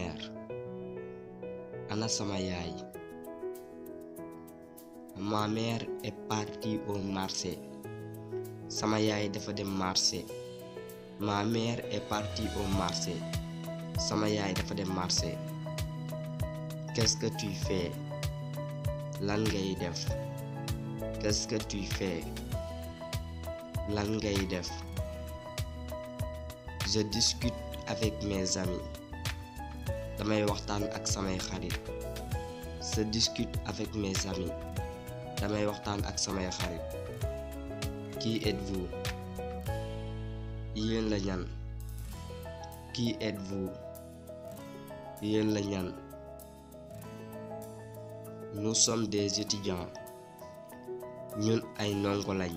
mère ana sama yaay. Ma mère est partie au marché. Sama yaay dafa dem marché. Ma mère est partie au marché. Sama yaay dafa dem marché. Qu'est-ce que tu fais? Lan ngay def? Qu'est-ce que tu fais? Lan ngay def? Je discute avec mes amis. Damay waxtaan ak samay xarit. Je discute avec mes amis. Damay waxtaan ak samay xarit. Qui êtes-vous? Yéen la ñan. Qui êtes-vous? Yéen la ñan. Nous sommes des étudiants. Ñun ay ndongo lañ.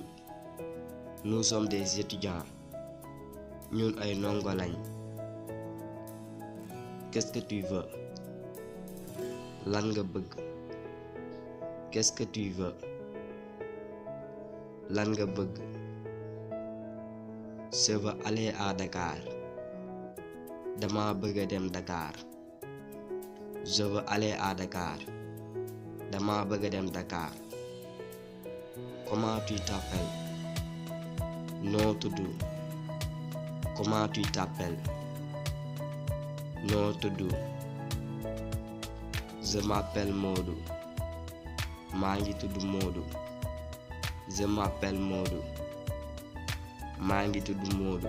Nous sommes des étudiants. Ñun ay ndongo lañ. Qu'est-ce que tu veux? Lan nga bëgg? Qu'est-ce que tu veux? Lan nga bëgg? Je veux aller à Dakar. Dama bëgg dem Dakar. Je veux aller à Dakar. Dama bëgg dem Dakar. Comment tu t'appelles? Noo tudd. Comment tu t'appelles? Noo tudd. Je m'appelle Modou. Maa ngi tudd Modou. Je m'appelle Modou. Maa ngi tudd Modou.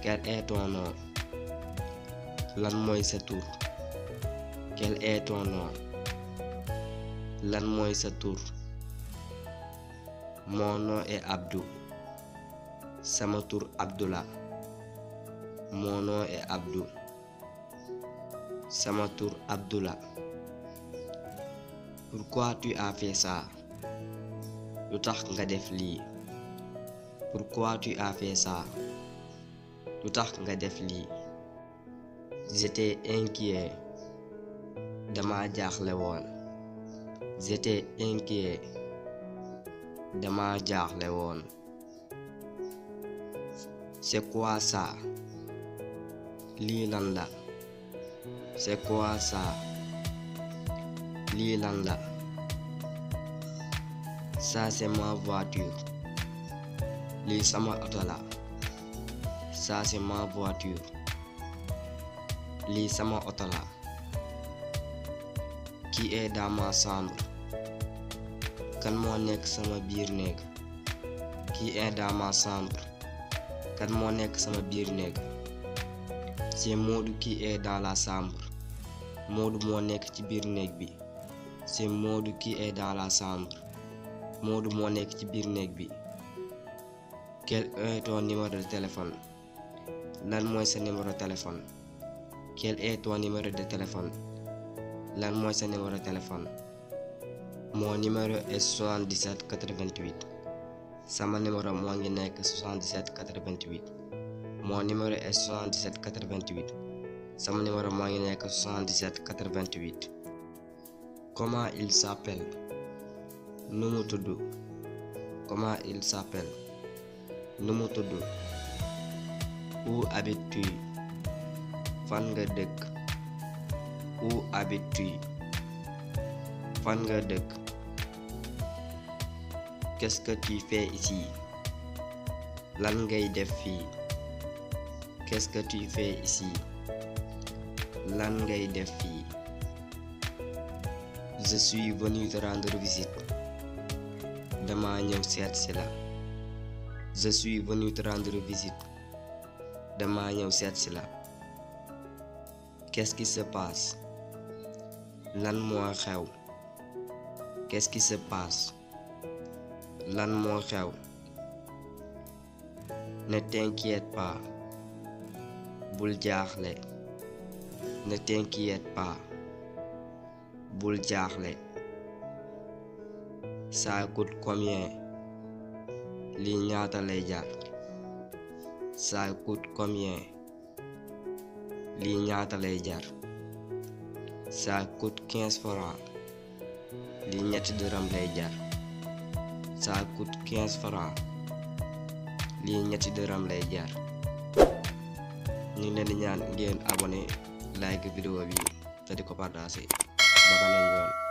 Quel est ton nom? Lan mooy sa tur? Quel est ton nom? Lan mooy sa tur? Mon nom est Abdou. Sama tur Abdullah. Mon nom est Abdou. Sama tur Abdullah. Pourquoi tu as fait ça? Lu tax nga def lii? Pourquoi tu as fait ça? Lu tax nga def lii? J'étais inquiet. Dama jaaxle woon. J'étais inquiet. Dama jaaxle woon. C'est quoi ça? Lii lan la? C'est quoi ça? Lii lan la? Ça c'est ma voiture. Lii sama oto la. Ça c'est ma voiture. Lii sama oto la. Qui est dans ma chambre? Kan moo nekk sama biir néeg? Qui est dans ma chambre? Kan moo nekk sama biir néeg? C'est Modou qui est dans la chambre. Modou moo nekk ci biir néeg bi. C'est Modou qui est dans la chambre. Modou moo nekk ci biir néeg bi. Quel est ton numéro de téléphone? Lan mooy sa numéro de téléphone? Quel est ton numéro de téléphone? Lan mooy sa numéro de téléphone? Mon numéro est 77 88. Sama numéro moo ngi nekk 77 88. Mon numéro est 77 88. Sama numéro moo ngi nekk 77 88. Comment il s'appelle? Nu mu tudd. Comment il s'appelle? Nu mu tudd. Où habites-tu? Fan nga dëkk. Où habites-tu? Fan nga dëkk. Qu'est-ce que tu fais ici? Lan ngay def fii? Qu'est-ce que tu fais ici? Lan ngay def fii? Je suis venu te rendre visite. Dama ñëw seet si la. Je suis venu te rendre visite. Dama ñëw seet si la. Qu'est-ce qui se passe? Lan moo xew? Qu'est-ce qui se passe? Lan moo xew? Ne t'inquiète pas. Bul jaaxle. Ne t'inquiète pas. Bul jaaxle. Ça coûte combien? Li ñaata lay jar? Ça coûte combien? Li ñaata lay jar? Ça coûte 15 francs. Li ñetti dërëm lay jar. Ça coûte 15 francs. Li ñetti dërëm lay jar. ñu ngi leen di ñaan ngeen abonné like vidéo bi te di ko partager ba beneen yoon.